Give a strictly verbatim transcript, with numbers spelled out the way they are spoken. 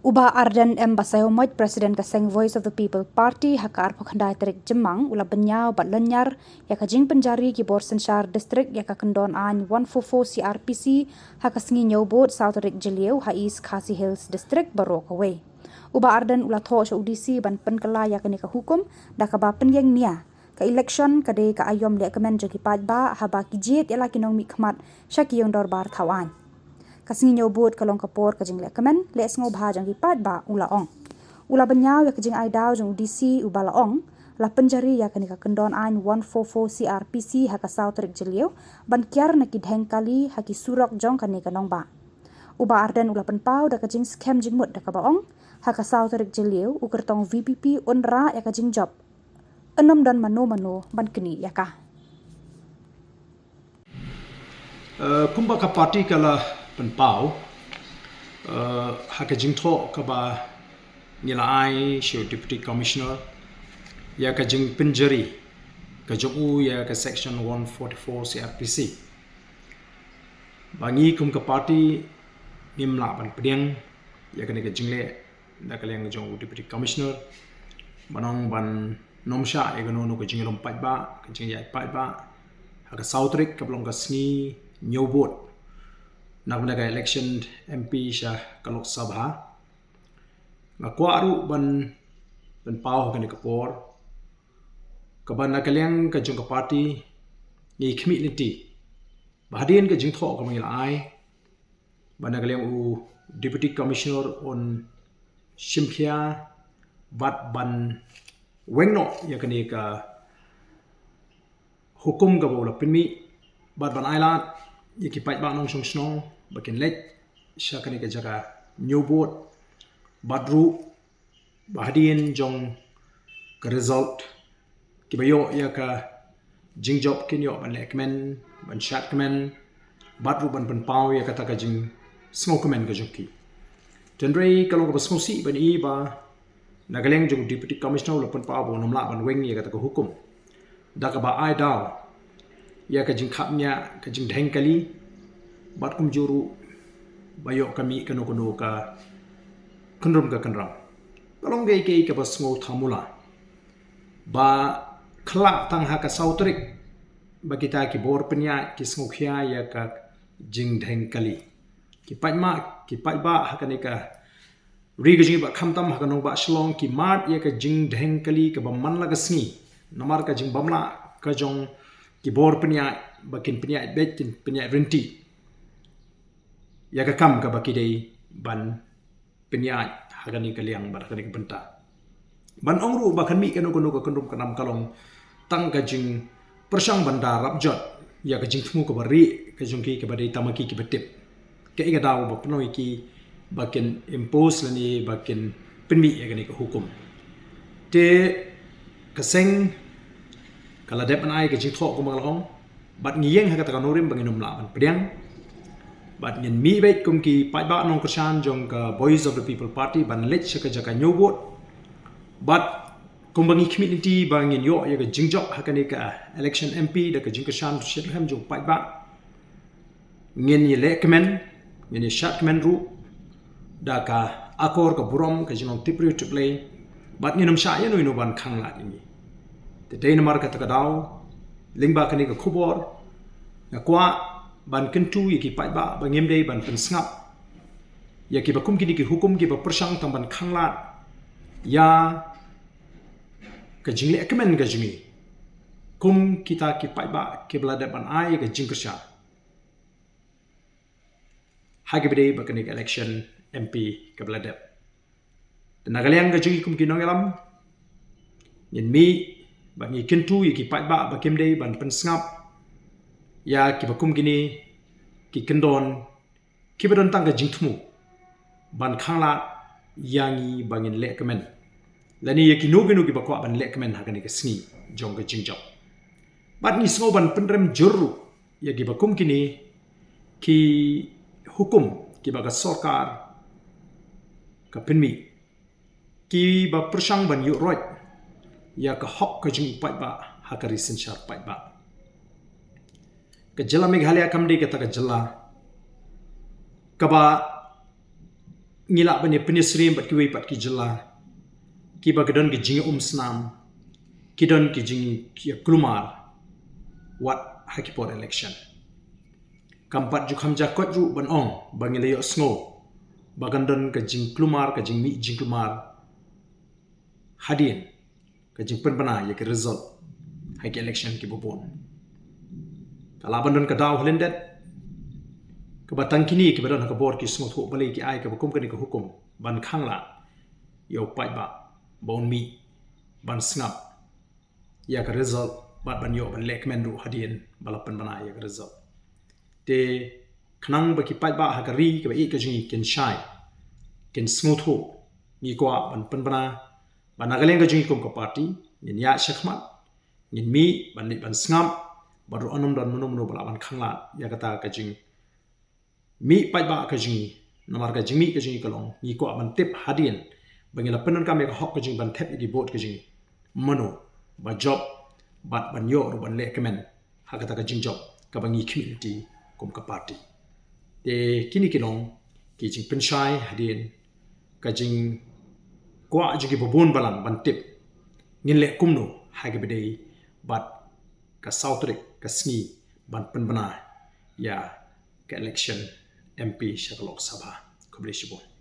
U Bah Ardent M Basaiawmoit, President ka seng Voice of the People Party, ha ka arphew khyndai tarik Jymmang, u la bynñiaw bad lynñiar ïa ka jingpynjari ki bor synshar district ïa ka kyndon aiñ one four four C R P C ha ka sngi Ñiewbud saw tarik Jylliew ha East Khasi Hills District baroh kawei. U Bah Ardent u la thoh sha u D C ban pynkylla ïa kane ka hukum da kaba pynïeng nia ka election ka dei ka aïom lehkmen jong ki paidbah haba ki jied ïa la ki nongmihkhmat sha ki ïing dorbar thaw aiñ. Ka sngi Ñiewbud ka long ka por ka jinglehkmen, leh sngewbha jong ki paidbah, u la ong. U la bynñiaw ïa ka jingai daw jong u D C uba la ong la pynjari ïa kane ka kyndon aiñ one four four C R P C ha ka saw tarik Jylliew ban kiar na ki dheng kali ha ki surok jong kane ka nongbah. U Bah Ardent u la pynpaw da ka jingskhem jingmut da kaba ong, ha ka saw tarik Jylliew u kyrtong V P P un rah ïa ka jingjop. Ym don mano mano ban knieh ïa ka. Uh, kumba ka party ka la pynpaw, uh, ha ka jingthoh kaba ngi la ai sha u Deputy Commissioner ïa ka jingpynjari ka jong u ïa ka Section one forty-four C R P C, ba ngi kum ka party ngim lah ban pdiang ïa kane ka jingleh da ka liang jong u Deputy Commissioner, ban ong ban nym shah ïa kano kano ka jingïalum paidbah, ka jingïaid paidbah ha ka saw tarik kaba long ka sngi Ñiewbud na ka bynta ka election M P sha ka Lok Sabha. Nga kwah ruh ban pynpaw ha kane ka por kaba na ka liang ka jong ka party ngi khmih lynti ba hadien ka jingthoh kaba ngi la ai, ba na ka liang u Deputy Commissioner un shim khia bad ban weng noh ïa kane ka hukum kaba u la pynmih bad ban ailad ïa ki paidbah nongshong shnong ba kin leit sha kane ka jaka Ñiewbud, bad ruh ba hadien jong ka result kiba ïoh ïa ka jingjop kin ïoh ban lehkmen, ban shadkmen, bad ruh ban pynpaw ïa kata ka jingsngewkmen ka jong ki. Hynrei ka long kaba sngewsih ban i ba na ka liang jong u Deputy Commissioner u la pynpaw ba un nym lah ban weng ïa kata ka hukum da kaba ai daw ïa ka jingkhapngiah, ka jingdheng kali, bad kumjuh ruh ba ïoh ka mih kano kano ka kynrum ka kynram. Ka long kaei kaei kaba sngewthamula ba khlak tang ha ka saw tarik ba kita ki bor pynïaid ki sngewkhia ïa ka jingdheng kali. Ki paidbah, ki paidbah ha kane ka ri ka jong ngi bad khamtam ha ka nongbah Shillong ki mad ïa ka jingdheng kali kaba man la ka sngi namar ka jingbymlah ka jong ki bor pynïaid ba kin pynïaid beit, kin pynïaid ryntih ïa ka kam kaba ki dei ban pynïaid ha kane ka liang bad ha kane ka bynta. Ban ong ruh ba kan mih kano kano ka kynrum kynram ka long tang ka jingpyrshang ban da rap jot ïa ka jingthmu kaba rieh ka jong ki kaba dei tang ma ki kiba tip kaei ka daw ba pynlong ïa ki ba kin impose lane ba kin pynmih ïa kane ka hukum. Te ka seng ka la dep ban ai ka jingthoh kumba ka la ong, bad ngi ïeng ha kata ka nongrim ba ngin nym lah ban pdiang. Bad ngin mih beit kum ki paidbah nongkyrshan jong ka Voice of the People Party ban leit sha ka jaka Ñiewbud. Bad kumba ngi khmih lynti ba ngin ïoh ïa ka jingjop ha kane ka election M P da ka jingkyrshan shitrhem jong paidbah, ngin ïalehkmen, ngin ïashadkmen ruh da ka akor ka burom, ka jinglong tipbriew tipblei, bad ngin nym shah ïano ïano ban khanglad ïa ngi. Te dei namar kata ka daw, lyngba kane ka khubor, nga kwah ban kyntu ïa ki paidbah ba ngim dei ban pynsngap ïa kiba kum kine ki hukum kiba pyrshang tang ban khanglad ïa ka jinglehkmen ka jong ngi kum kita ki paidbah kiba la dep ban ai ka jingkyrshan ha kaba dei bad kane ka election M P kaba la dep. Te na ka liang ka jong ngi kum ki nongïalam, ngin mih bad ngi kyntu ïa ki paidbah ba kim dei ban pynsngap ïa kiba kum kine ki kyndon kiba don tang ka jingthmu ban khanglad ïa ngi ba ngin lehkmen, lane ïa kino kino kiba kwah ban lehkmen ha kane ka sngi jong ka jingjop. Bad ngi sngew ban pynrem jur ruh ïa kiba kum kine ki hukum kiba ka sorkar ka pynmih, kiba pyrshang ban ïuh roit ïa ka hok ka jong u paidbah ha ka ri synshar paidbah. Ka jylla Meghalaya kam dei kata ka jylla kaba ngi lah ban ïa pynïasyriem bad kiwei pat ki jylla kiba ki don ki jingïaumsnam, ki don ki jingïaklumar wat ha ki por election. Kam pat ju kham ja koit ruh ban ong ba ngi la ïohsngew ba kan don ka jingklumar, ka jingmih jingklumar hadien ka jingpynbna ïa ki result ha ki election kiba bun. Ka lah ban don ka daw ha lyndet kaba tang kine kiba don ha ka bor ki sngewthuh balei ki ai kaba kum kane ka hukum ban khanglad ïa u paidbah ba un mih ban sngap ïa ka result bad ban ïoh ban lehkmen ruh hadien ba la pynbna ïa ka result. Te khnang ba ki paidbah ha ka ri kaba ïeit ka jong ngi kin shai, kin sngewthuh, ngi kwah ban pynbna ba na ka liang ka jong ngi kum ka party ngin ïaid shakhmat, ngin mih ban leit ban sngap, bad ruh ym don mano mano ba lah ban khanglad ïa kata ka jingmih paidbah ka jong ngi. Namar ka jingmih ka jong ngi ka long ngi kwah ban tip hadien ba ngi la pyndonkam ïa ka hok ka jong ngi ban thep ïa ki vote ka jong ngi, mano ba jop bad ban ïoh ruh ban lehkmen ha kata ka jingjop kaba ngi khmih lynti kum ka party. Te kine ki long ki jingpynshai hadien ka jingkwah jong kiba bun balang ban tip ngin leh kumno ha kaba dei bad ka saw tarik ka sngi ban pynbna ïa ka election M P sha ka Lok Sabha. Khublei shibun.